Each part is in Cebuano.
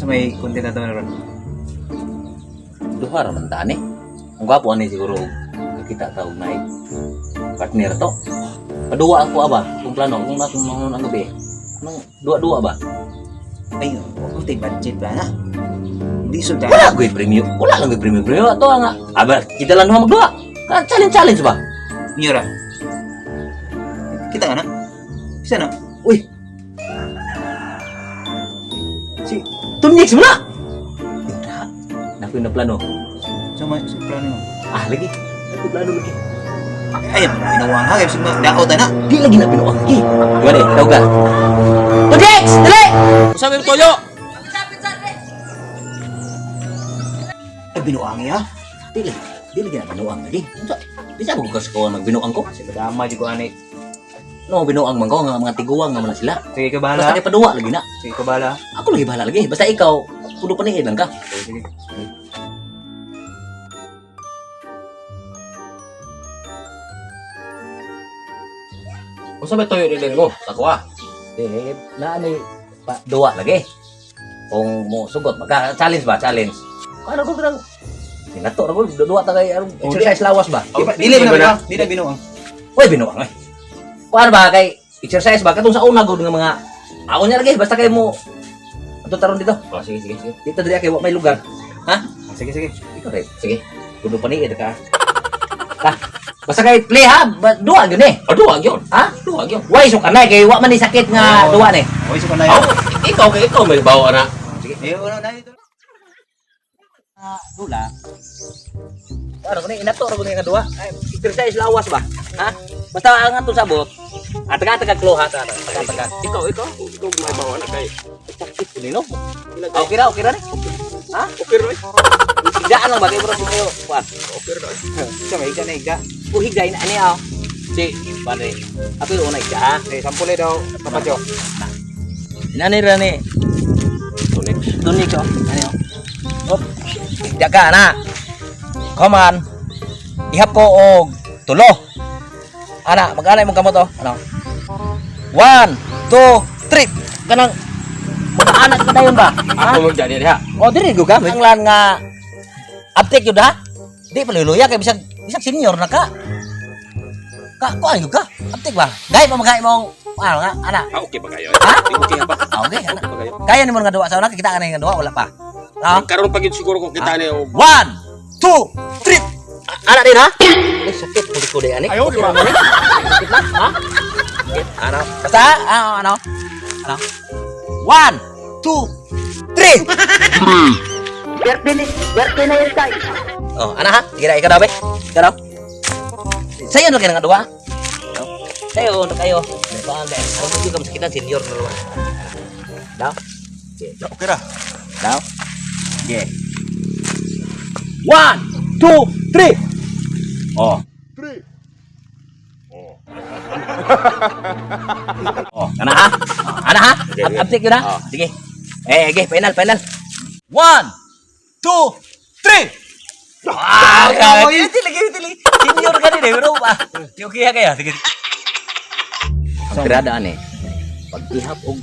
Sa may content na to na ron. Duha ra man ta ani. Ang gwapo ani siguro og kakita ta og naay partner to. Paduwa ako aba, kung plano kung natong mangon ang gabi. Anong duwa-duwa ba? Ay, ako tay budget ba na? Di so Wala ko'y premium. Wala lang ko'y premium. Premium ato nga. Aba, kita lang duha magduwa. Ka challenge challenge ba? Mira. Kita ka na? Isa na? Uy. Si Tunix mo na. Tira. Nakoy na plano. Sa may sa plano mo. Ah, lagi. Nakoy plano lagi. Ay, binuwang ha. Kaya dako ta na. Di lagi na binuang lagi. Gimana eh? Tau ka? Tunix! Dali! Sabi mo toyo. Ay, binuang ya. Di lagi. Di lagi na binuang lagi. Unsa? Di sa ko kaskawa magbinuang ko. Sa badama jud ko ani. No, binuang man ko nga mga tiguang nga man na sila. Sige ka bahala. Basta kay paduwa lagi na. Sige ka bahala. Ako lagi bahala lagi. Basta ikaw, kudo paniid lang ka. Sige, sige. Unsa ba toyo nila mo? Ako ah. Eh, na ano pa duwa lagi. Kung mo sugot maka challenge ba challenge. Ano ko kanang Sinato ra ko duwa ta kay arong exercise lawas ba? Di ba- Dili ba na Dili na binuang. Uy binuang eh. Kuan ba kay exercise ba katong sa una gud nga mga ako niya lagi basta kay mo ato taron dito. Oh, sige sige sige. Dito diri kay wa may lugar. Ha? Ah, sige, sige. Ikaw rin. Sige. Kudo paniid ka. Ha? Basta kay play ha, duwa gyud eh. Oh, duwa gyud. Ha? Duwa gyud. Way so kanay kay wa man ni sakit nga Oo. duwa ni. Oy, so na Oh, ikaw kay ikaw may bawa na. Sige. Eh, wala na dito. Dula. Ano ko ni inato ra ko ni nga duwa. Ay, exercise lawas ba? Ha? Basta ang atong sabot. Ah, taga taga klo ha, taga taga taga. Ikaw ikaw ikaw may bawa na kay. Sakit ko nino. Ah, okay ra, okay ra ni. Ha? Okay ra. Higdaan lang ba kay bro kayo? Kuan. Okay ra. Sa may higda na higda. Kung higda ina ani aw. Si, pare. Ako yung una higda ha. Eh, sampule daw, kapadyo. Inani ra ni. Tunik. Tunik oh. Ani oh. Op. Higda ka na. Come on. Ihap ko og tulo. Ana, mag-anay mong kamot oh. Ano? 1, 2, 3. Kanang mag-anak ka dayon ba? Ha? Ako magdani diha. Oh, diri ko ka. Ang lan nga uptake yun ha. Di pa luluya kay bisag bisag senior na ka. Ka kuan yun ka. Uptake ba? Gay pa magay mong ano nga ana. Ah, okay ba kayo? Ha? Okay ba? Ah, okay, ana. Okay ba kayo? Kaya nimo nga duwa sa una kita ka na nga duwa wala pa. Ha? Karon pa gyud siguro kung kita ni og 1 2 3. Ana din ha? Eh, sakit pud ko di ani. Ayaw, di ba? Sakit na, ha? Sakit. Ano? Basta ano ano? Ano? 1 2 3. Oh, ana ha? Sige na, ikaw daw, be. Ikaw daw. Sa'yo na kayo nga duwa. Sa'yo na kayo. Baan ba? Ang medyo ka masakitan, senior na naman. Daw? Sige. Okay ra. Daw? Sige. 1, 2, 3! Oh. 3. Oh. Oh, ana ha? Ana ha? Sige, sige. Update yun ha? Oh. Sige. Eh, sige, final, final. 1, 2, 3! Ah, okay. Dili, dili, dili. Senior ka din eh, pero ah, okay ha kaya. Sige. Ang tirada ani. Pag ihap og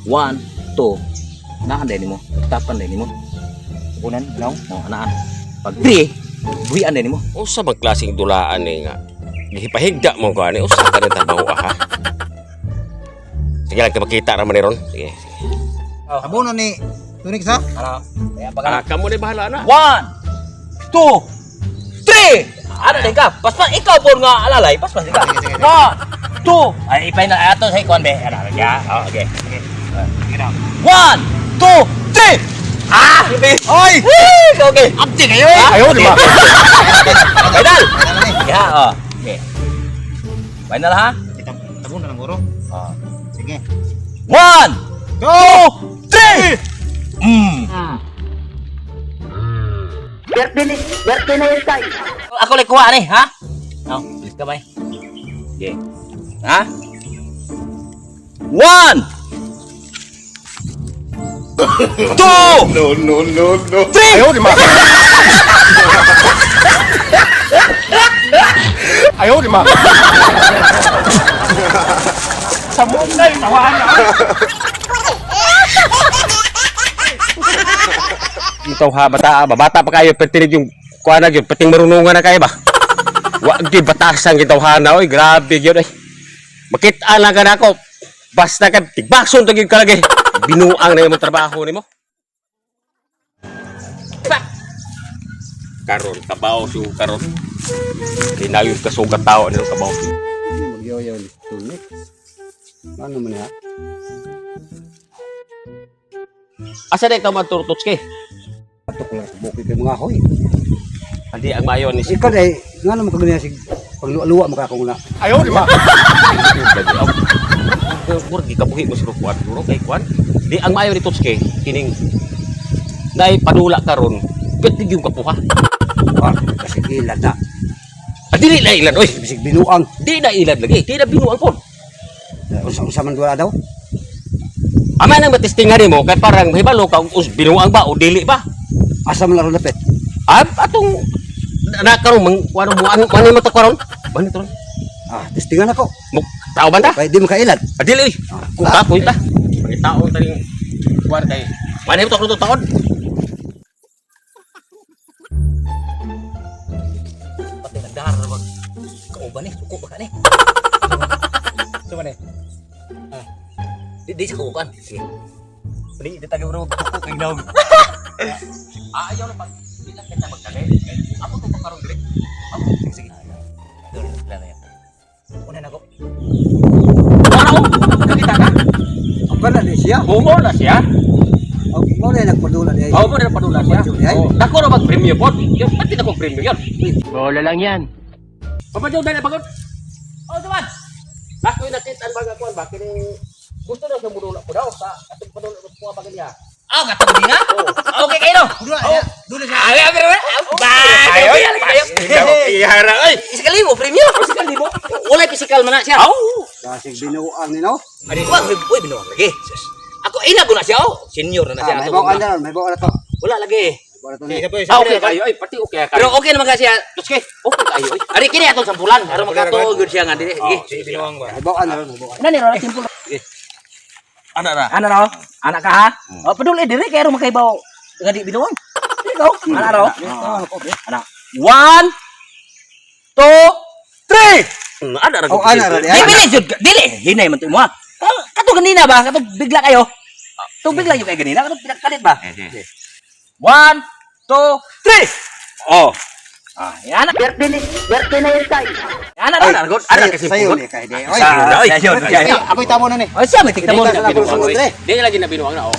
1, 2, naan din nimo, tapan din nimo. Unan, long. Oh, anaan. Pag 3, buhian din nimo. Usa bang klaseng dulaan ni nga? Gihipahigda mo ko ani usa ka rin trabaho ah, ha. Sige lang kay makita ra man ni ron. Sige. sige. Abono ni Tunik sa? Ano? Kaya pag Ah, kamo ni bahala na. 1, 2, 3! Ano din ka? Paspas, ikaw po nga alalay. Paspas din ka. Sige, sige, sige. 1, 2, ay, ipay na ato sa ikuan be. Ano, ya? Oh, okay. Sige. Sige na. 1, 2, 3! Ah! Oy! Okay. Abdi kayo eh. Ayaw di ba? Final! Final na ni. Ya, oh. Okay. Final ha? Tabon na lang guro. Oh. Sige. 1, Go! 2, 3! Birthday na yun tayo. Ako lang kuha ni, ha? Oh, bilis kamay. Okay. Ha? 1, 2, No, no, no, no. 3! Ayaw, di ba? Ayaw, di ba? Sa mungay, tawaan na. Ikaw ha, bata, ba? Bata pa kayo, pertinid yung kuha na yun, pating marunungan na kayo ba? Wa gyud batasan gitawhana oy, grabe gyud ay. Makita lang ka na ako. Basta ka tigbakson to gyud ka lagi. Binuang na imong trabaho nimo. Karon kabaw si karon. Kinayos ka sugat tao nilo kabaw. Magyoyaw ni Tunik. Ano man ya? Asa na ikaw magturtots kay? Ato ko lang sa bukid kay mga hoy. Hindi ang mayo ni si Ikaw dai, ngano mo kaganyan sig pagluwa-luwa mo ka akong na. 哎呦我的妈！ Murag gikabuhi mo si Kuan, duro kay Kuan. Di ang maayo ni Tutske kining nay padula karon. Pwede yung kapuha. Ah, kasi ilad na. Ah, dili na ilad oy. Bisig binuang. Di na ilad lagi. Di na binuang pod. Unsa-unsa man wala daw. Ama nang matistingan nimo kay parang hibalo ka us binuang ba o dili ba? Asa man laro lapit. Ah, atong na karon mang kuan mo ano ano mo to karon? Bani to. Ah, testingan ako. Mo tao ba ta? Kay di mo kailad. Ah, dili oy. Kuta kuta. Pagitaon taning kuan kay. Mani mo to karon taon. Patay nagdahar na mag kauban ni, suko ba ka ni? Suko ni. Ah. Di sa kauban. Sige. Dali di tagaw ro suko kay naog. Ah, ayaw na pag di lang kita magdali. Ako to pa karon dili. Sige sige. Dol, wala na yan. Una na ko. Wala oh. Nakita ka? Ang kana ni siya. Bumo na siya. Ang mo na nagpadula ni. Oo, mo na padula siya. Ay. Oo. Dako na mag-premyo pod. Yung pati na kong premyo yun. Bola lang yan. Papadyaw dahil pagod. Oh, duman. Ako yung nakita ang mga kuan ba kining gusto na sa mudula ko daw sa atong padula ko kuha ba kaniya. Ah, gatong di na. Okay kayo no. Dula siya. Dula siya. Ay, ay, ay, ay. Ay, Ihara ay. Isikal mo, premium. Pisikal mo. Wala pisikal man na siya. Aw. Kasig binuang ni no. Wag, uy, binuang lagi. Sus. Ako ila ko na siya oh. Senior na na siya. Ah, may Ato bawaan na. na ron, may bawaan na to. Wala lagi. May bawaan na to ni. Ah, okay kayo ay pati okay kayo. Pero okay naman kasi siya. Tutske, okay kayo ay. Ari kini atong sampulan. Aron makatuo gud siya nga dili. Sige. May bawaan na ron, may bawaan. Ano ni Rola simple. Ana ra. Ano raw? Anak ka ha? Oh, padul eh dire kay aron makaibaw nga di binuang. Ikaw, anak raw. Anak. 1 2 3. Ana ra. Oh, ana ra di Di ay. bili jud dili hinay man to mo. Kato ganina ba? Kato bigla kayo. To bigla yung kay ganina kato pinakalit ba? 1 2 3. Oh. Ah, yan na. Birthday ni, birthday na yun tayo. Ana ra, Ana ra kasi Sayo ni kay di. Oy. Ay, sayo, sayo. Ako'y tamo na ni. Ay, siya may tigtamo Dili na na. dre. Di lagi na binuang na oh.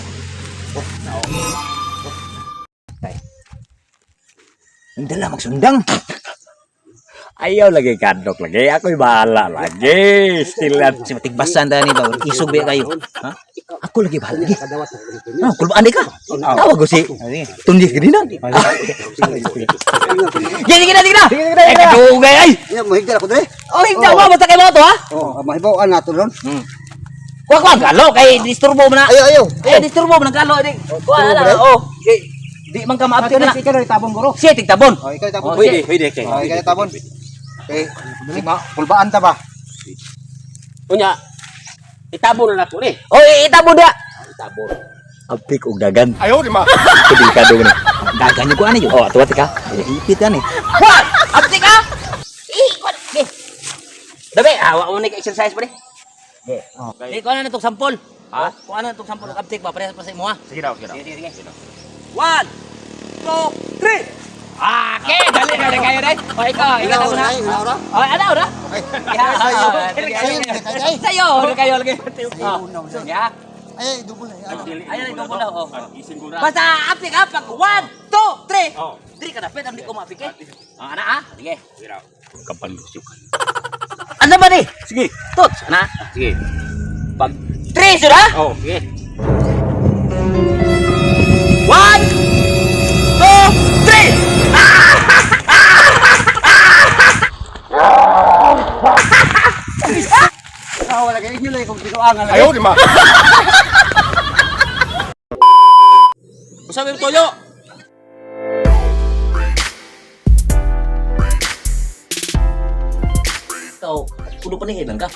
Dala magsundang. Ayaw lagi kadlok lagi. Ako'y bahala lagi. Still at si matigbasan ta ni ba. Isog ba kayo? Ha? Ako lagi bahala lagi. Kadawat na. Ah, kulbaan di ka. Tawag ko si Tundi ganina. Sige, sige na, sige na. Eh, kadugay ay. Ya, mahigdal ako dre. Oh, higda mo basta kay mo to ha. Oh, mahibawaan na to ron. Kuha kuha galo kay disturbo mo na. Ayo, ayo. Ay, disturbo mo ng galo di. Kuha na, oh. Di, di man ka maabti na. Ikaw na tabon guro. Siya tigtabon. Oh, ikaw tabon. Oh, Pwede, pwede kay. Oh, ikaw tabon. Okay. Sige, pulbaan ta ba? Unya. Itabo na nako ni. Oh, itabo da. Itabo. Apik og dagan. 哎呦我的妈！ Delikado na. Dagan niyo ko ano yun? Oh, atuwa ka. Ipit yan eh. What? Apik ka? Eh, kuha. Okay. Dabi, awa mo na exercise pa ni. Okay. Di, kuha na itong sampol. Ha? Kuha na itong sampol. Aptik ba? Parehas pa sa imo ha? Sige daw, sige daw. Sige, sige, sige. 1, 2, 3! Okay, dali na rin kayo rin. O, ikaw, ikaw na. Ora. O, ano, ora? Sayo. Sayo. Sayo, ora kayo lagi. Ya. Ay, double na. Ayun, double na. Oh. Gising ko na. Basta apik ha, pag 1, 2, 3. Oh. Diri ka dapat, hindi ko maapik eh. Ah, ana ah, sige. Sige daw. Kapalusukan. Ano ba ni? Sige. Tots, ana. Sige. Pag 3 sudah? Oh, sige. 1, 2, 3. Ah, wala kay inyo lang kung binuangan. 哎呦我的妈！ Usa may toyo. Ikaw, kuno pa ni lang ka.